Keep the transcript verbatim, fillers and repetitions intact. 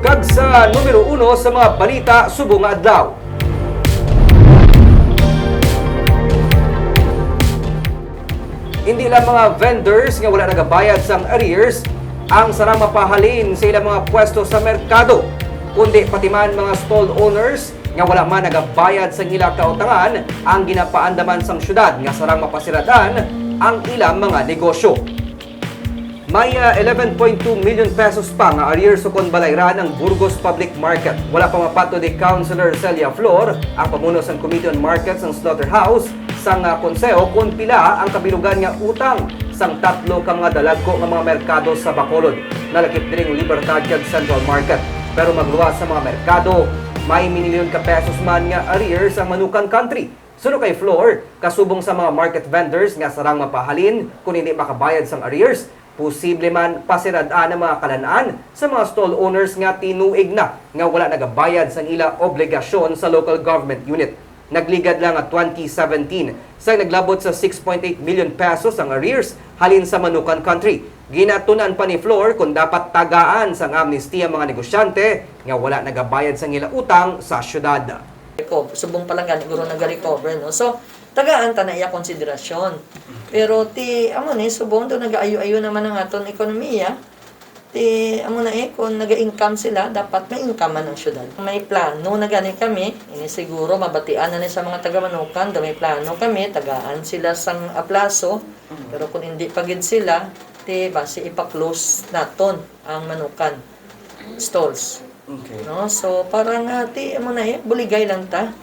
Kag sa numero uno sa mga balita subong nga adlaw. Hindi lang mga vendors nga wala nagabayad sang arrears ang sarang mapahalin sa ilang mga pwesto sa merkado, kundi pati man mga stall owners nga wala man nagabayad sang ila kautangan ang ginapaandaman sang syudad nga sarang mapasiradan ang ilang mga negosyo. May ah, eleven point two million pesos pa nga arrears ukon balayran ang Burgos Public Market. Wala pa mapatod ni Councilor Celia Flor, ang pamuno sang Committee on Markets and Slaughterhouse sang ah, konseho, kon pila ang kabilugan nga utang sang tatlo ka mga dalagko nga mga merkado sa Bacolod, nalakip diri ang Libertad kag Central Market. Pero magluwas sa mga merkado, may minilyon ka pesos man nga arrears ang Manukan Country. Suno kay Flor, kasubong sa mga market vendors nga sarang mapahalin kon hindi makabayad sang arrears, posible man pasirad-an ang mga kalan-an sa mga stall owners nga tinuig na nga wala nagabayad sang ila obligasyon sa local government unit. Nagligad lang nga twenty seventeen, sa naglabot sa six point eight million pesos ang arrears halin sa Manukan Country. Ginatun-an pa ni Flor kung dapat tagaan sang amnesty ang mga negosyante nga wala nagabayad sang ila utang sa syudad. Reco-, subong pa lang gani guro nagarecover, no? So, tagaan ta na iya konsiderasyon. Pero ti, amo ni, subong do nagaayo-ayo naman ang aton ekonomiya. Ti, amo na eh, kung naga-income sila, dapat may income man ang syudad. May plano na gani kami, ini siguro mabatian na ni sa mga taga Manukan, do may plano kami, tagaan sila sang aplaso. Pero kung hindi pa gid sila, ti basi ipa-close naton ang Manukan stalls. Okay. No? So, para nga, ti, amo na eh, buligay lang ta.